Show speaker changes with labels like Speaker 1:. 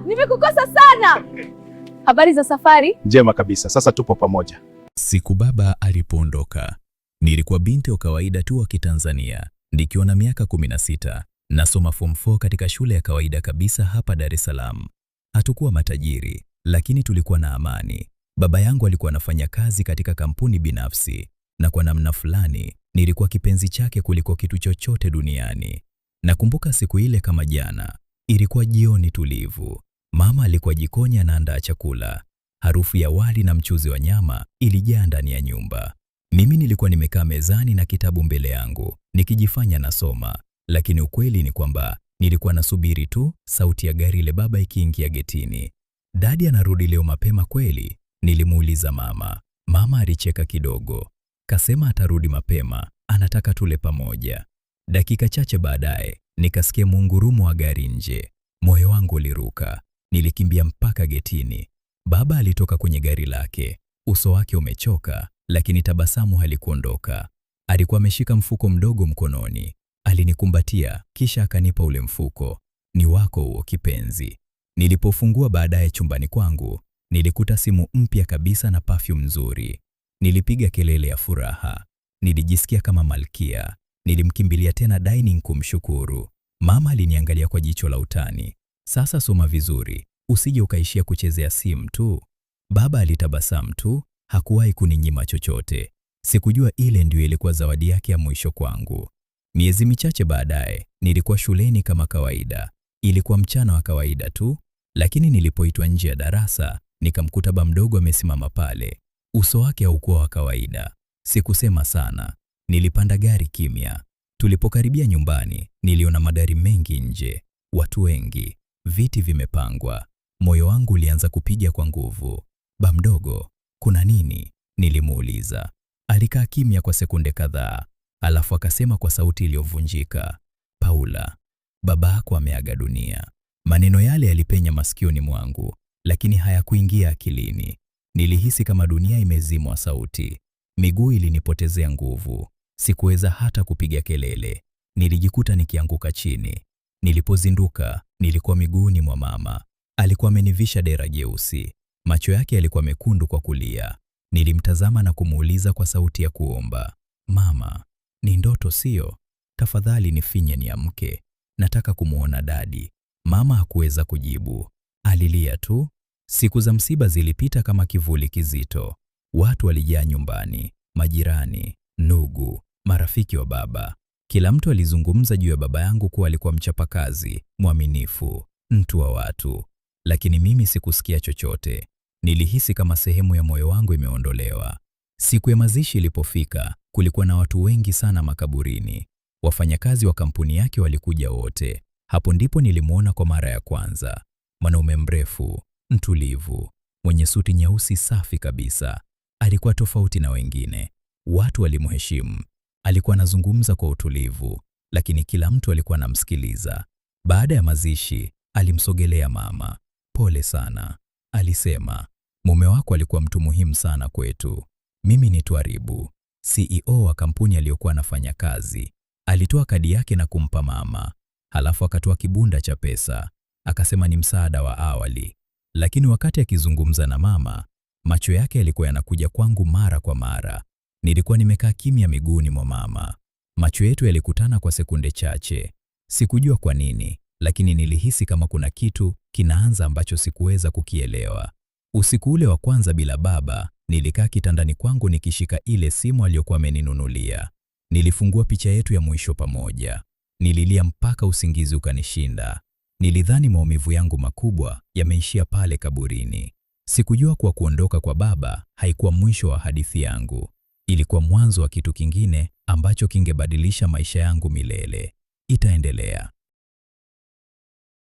Speaker 1: Nimekukosa sana. Habari za safari?
Speaker 2: Njema kabisa. Sasa tupo pamoja.
Speaker 3: Siku baba alipoondoka, nilikuwa binti wa kawaida tu wa Kitanzania, nikiwa na miaka 16, nasoma form 4 katika shule ya kawaida kabisa hapa Dar es Salaam. Hatukuwa matajiri, lakini tulikuwa na amani. Baba yangu alikuwa anafanya kazi katika kampuni binafsi, na kwa namna fulani nilikuwa kipenzi chake kuliko kitu chochote duniani. Nakumbuka siku ile kama jana. Ilikuwa jioni tulivu. Mama alikuwa jikoni anaandaa chakula. Harufu ya wali na mchuzi wa nyama ilijaa ndani ya nyumba. Mimi nilikuwa nimekaa mezani na kitabu mbele yangu, nikijifanya nasoma, lakini ukweli ni kwamba nilikuwa nasubiri tu sauti ya gari ile baba ikiingia getini. "Daddy anarudi leo mapema kweli?" Nilimuuliza mama. Mama alicheka kidogo. Kasema atarudi mapema, anataka tule pamoja. Dakika chache baadaye, nikasikia muungurumo wa gari nje. Moyo wangu uliruka. Nilikimbia mpaka getini. Baba alitoka kwenye gari lake, uso wake umechoka, lakini tabasamu halikuondoka. Alikuwa ameshika mfuko mdogo mkononi. Alinikumbatia kisha akanipa ule mfuko. "Ni wako huo, kipenzi." Nilipofungua baadaye chumbani kwangu, nilikuta simu mpya kabisa na perfume nzuri. Nilipiga kelele ya furaha. Nilijisikia kama malkia. Nilimkimbilia tena dining kumshukuru. Mama aliniangalia kwa jicho la utani. "Sasa soma vizuri, usije ukaishia kuchezea simu tu." Baba alitabasamu tu, hakuwahi kuninyima chochote. Sikujua ile ndio ilikuwa zawadi yake ya mwisho kwangu. Miezi michache baadaye, nilikuwa shuleni kama kawaida. Ilikuwa mchana wa kawaida tu, lakini nilipoitwa nje ya darasa, nikamkuta ba mdogo amesimama pale. Uso wake haukuwa wa kawaida. Sikusema sana. Nilipanda gari kimya. Tulipokaribia nyumbani, niliona magari mengi nje, watu wengi, viti vimepangwa. Moyo wangu ulianza kupiga kwa nguvu. "Ba mdogo, kuna nini?" Nilimuuliza. Alikaa kimya kwa sekunde kadhaa, alafu akasema kwa sauti iliyovunjika, "Paula, babako ameaga dunia." Maneno yale yalipenya masikioni mwangu, lakini hayakuingia akilini. Nilihisi kama dunia imezimwa sauti. Miguu ilinipotezea nguvu. Sikuweza hata kupiga kelele. Nilijikuta nikianguka chini. Nilipozinduka, nilikuwa miguuni mwa mama. Alikuwa amenivisha dera jeusi. Macho yake yalikuwa mekundu kwa kulia. Nilimtazama na kumuuliza kwa sauti ya kuomba, "Mama, ni ndoto sio? Tafadhali nifinye niamke. Nataka kumwona Daddy." Mama hakuweza kujibu. Alilia tu. Siku za msiba zilipita kama kivuli kizito. Watu walijaa nyumbani, majirani, ndugu, marafiki wa baba. Kila mtu alizungumza juu ya baba yangu kuwa alikuwa mchapakazi, mwaminifu, mtu wa watu. Lakini mimi sikusikia chochote. Nilihisi kama sehemu ya moyo wangu imeondolewa. Siku ya mazishi ilipofika, kulikuwa na watu wengi sana makaburini. Wafanyakazi wa kampuni yake walikuja wote. Hapo ndipo nilimwona kwa mara ya kwanza. Mwanaume mrefu, mtulivu, mwenye suti nyeusi safi kabisa. Alikuwa tofauti na wengine. Watu walimheshimu. Alikuwa anazungumza kwa utulivu, lakini kila mtu alikuwa anamsikiliza. Baada ya mazishi, alimsogelea mama. "Pole sana," alisema. "Mume wako alikuwa mtu muhimu sana kwetu." "Mimi ni Twaribu, CEO wa kampuni aliyokuwa anafanya kazi." Alitoa kadi yake na kumpa mama. Halafu akatoa kibunda cha pesa. Akasema ni msaada wa awali. Lakini wakati akizungumza na mama, macho yake yalikuwa yanakuja kwangu mara kwa mara. Nilikuwa nimekaa kimya miguuni mwa mama. Macho yetu yalikutana kwa sekunde chache. Sikujua kwa nini, lakini nilihisi kama kuna kitu kinaanza ambacho sikuweza kukielewa. Usiku ule wa kwanza bila baba, nilikaa kitandani kwangu nikishika ile simu aliyokuwa ameninunulia. Nilifungua picha yetu ya mwisho pamoja. Nililia mpaka usingizi ukanishinda. Nilidhani maumivu yangu makubwa yameishia pale kaburini. Sikujua kuwa kuondoka kwa baba haikuwa mwisho wa hadithi yangu. Ilikuwa mwanzo wa kitu kingine ambacho kingebadilisha maisha yangu milele. Itaendelea.